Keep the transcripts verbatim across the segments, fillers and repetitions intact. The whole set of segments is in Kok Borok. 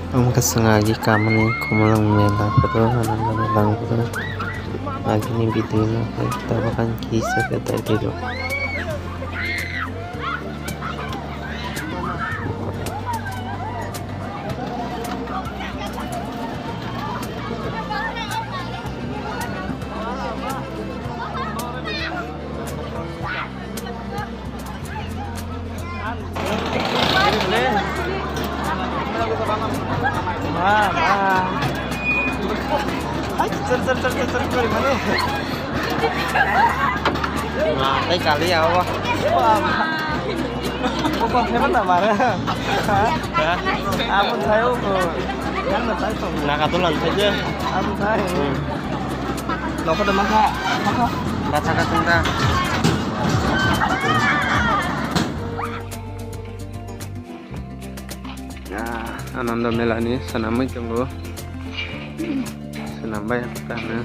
Ang khe swng agi kamani Khumulwng mela phuru, Ananda mela phuru. Agini video no khe tabuk ang kisa khe dai di rw. Tei kali ya, o. Bukan hebat lah, Mara. Hah? Amun saya ukur. Yang na saya tuh. Naka tuh lantai aja. Amun saya. Hmm. Nokho da mangkha. Mangkha. Bacha ka tungkha. Ah, Ananda Mela ni swnamwi tongo. Swnambai kha na.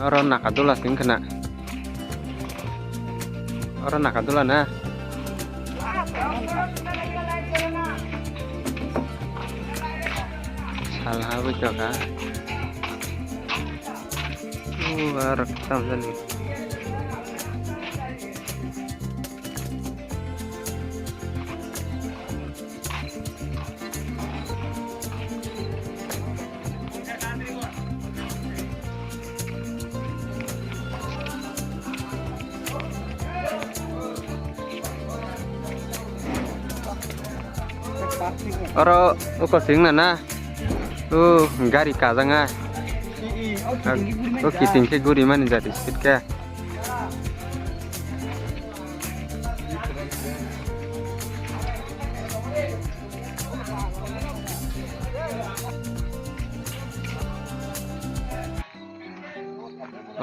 Oro Nakadula sing khna. Oro Nakadula na. Sal habwi tongkha. O, aro tamjani. Oro uko sing na na. O gari kajanga. O kiting khe guri mani jati speed khe.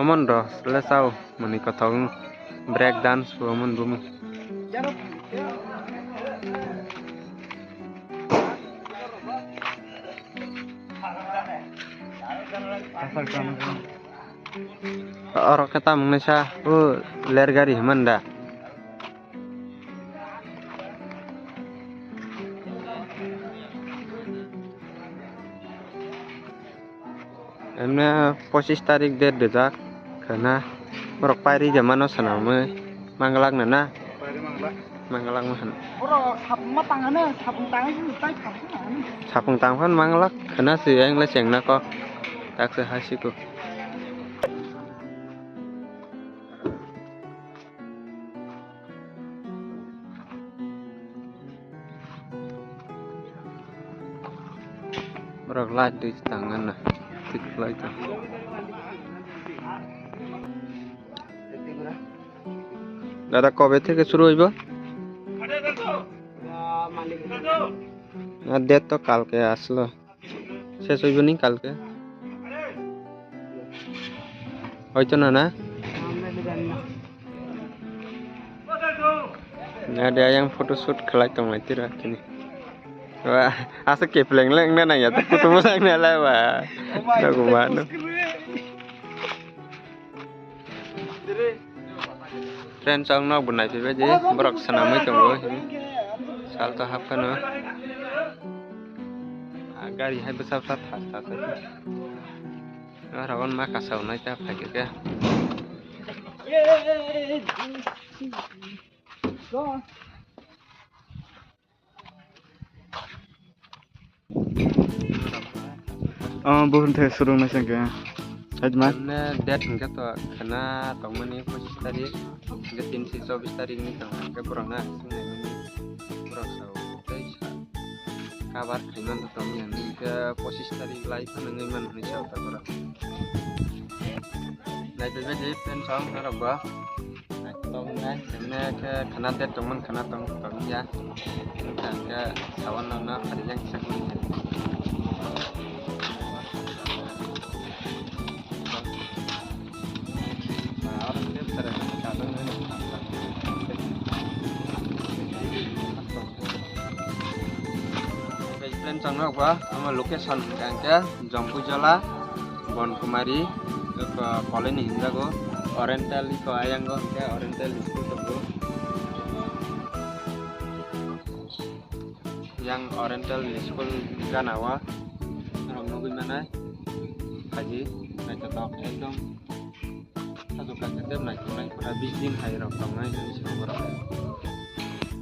Omon ro sle sao mani kothok break dance bo omon bumu. Oro khe tamung naisa o ler gari hwnmani da. Emne pochis tarik date rijak khwna borok pairi jemano swnamwi manglak na na. Manglak ma hwn. Borok sapung ma tang hano, sapung tang hano, tai sapung tang hano. Sapung tang hwn manglak khwna se yang le chengna kok tak se hasiku. Borok light dui tang na na, thik khlai tong. Dada, kobe theke suru hoibo? Na, date to kalke aslo. Ses hoibo ni kalke. Hoito na na? Na de ayang photo shoot khlai tong lai tira kini. Wah, asa kepleng leng na nang ya, photo mo sang na lai ba. Nago ma no. Friends, ang nok bo naiphaibaidi, borok swnamwi tongo hini. Sal to hapkhano. Ang Gari hai bwsa bwsa tha tha tha. Aro on ma kasao nai ta phai khe. Oh, buhun the surung nai sangke. Hajma. Emne date hingke to khana tongmani pochistarikh, hingke tinsi chobistarikh ni tong hingke borok na swngnai mani borok sao tei sa kabar khaiman to tongmani hingke pochistarikh lai phano wngwi mano hinwi sao ta borok. Naikolbai di plan song norok bo. Naitoknai, emne khe khana date tongmani khana tong tongya. Wngkha hingke sawan nokno pharijak kisa kwnwi. Plan chang nok ba, ama location hingka hingke Jompuijala, Bonkumari, eko colony hinjago, Oriental eko ayango hingke Oriental school tongo. Yang Oriental school gana o norok nugui manai, haji naithotok ekdom. Sajwk kaitor naithoknai pura bising hai rok tongnai hinwi swngo borok.